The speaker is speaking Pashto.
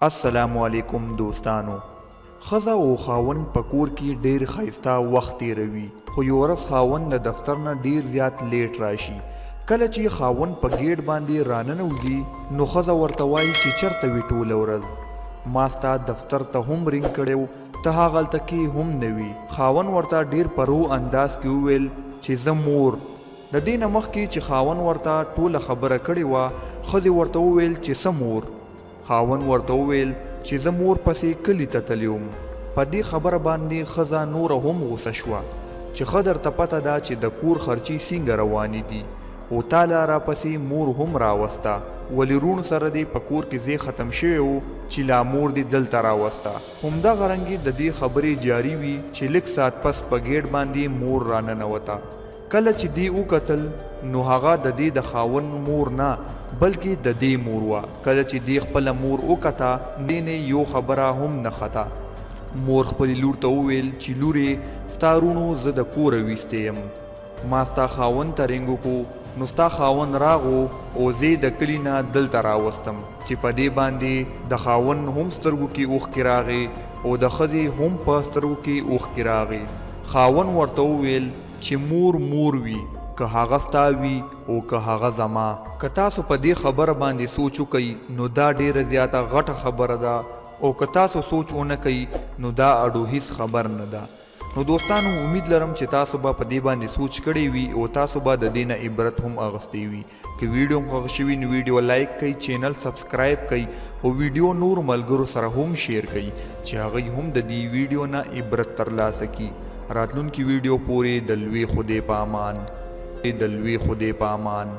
السلام علیکم دوستانو. ښځه او خاوند په کور کی ډیر ښایسته وخت تیروی خو یو ورځ خاوند د دفتر نه ډیر زیات لیټ راشی کله چی خاوند په ګیټ باندی راننوځی نو ښځه ورته وایی چی چرته وی ټوله ورځ ما ستا دفتر ته هم رینګ کړی و ته هغلته کی هم نه وی خاوند ورته ډیر په رو انداز کی وویل چی زه مور د دې نه مخکې چې خاوند ورته ټوله خبره کړې وه ښځې ورته وویل چې څه مور؟ خاوند ورته وویل چې زه مور پسې کلي ته تللی وم. په دې خبره باندې ښځه نوره هم غوسه شوه چې ښه درته پته ده چې د کور خرچې څنګه روانې دي او تا لا راپسې مور هم راوسته ولې روڼ سره دې په کور کې ځای ختم شوی و چې لا مور دې دلته راوسته. همدغه رنګې د دې خبرې جاري وي چې لږ ساعت پس په ګېټ باندې مور راننوته. کله چې دې وکتل نو هغه د دې د خاوند مور نه بلکې د دې مور وه. کله چې دې خپله مور وکته دې نه يې يو خبره هم نه خته. مور خپلې لور ته وويل چې لورې ستا روڼو زه د کوره ويستې يم. ما ستا خاوند ته رنګ وکړو نو ستا خاوند راغو او زه يې د کلي نه دلته راوستم چې په دې باندې د خاوند هم سترګو کې اوښکې راغې او د ښځې هم په سترګو کې اوښکې راغې. خاوند ورته وويل. چې مور مور وي که هغه ستا وي او که هغه زما. که تاسو په دې خبره باندې سوچ وکړئ نو دا ډېره زیاته غټه خبره ده او که تاسو سوچ ونه کړئ نو دا اډو هیڅ خبر نه ده. نو دوستانو امید لرم چې تاسو به په دې باندې سوچ کړی وي او تاسو به د دې نه عبرت هم اغستی وي. که ویډیو مو خوښه شوي نو ویډیو لایک کړئ، چینل سبسکرایب کړئ او ویډیو نورو ملګرو سره هم شیر کړئ چې هغوی هم د دې ویډیو نه عبرت ترلاسه کړي. راتلونکي ویډیو پورې د لوی خدای په امان. د لوی خدای په امان.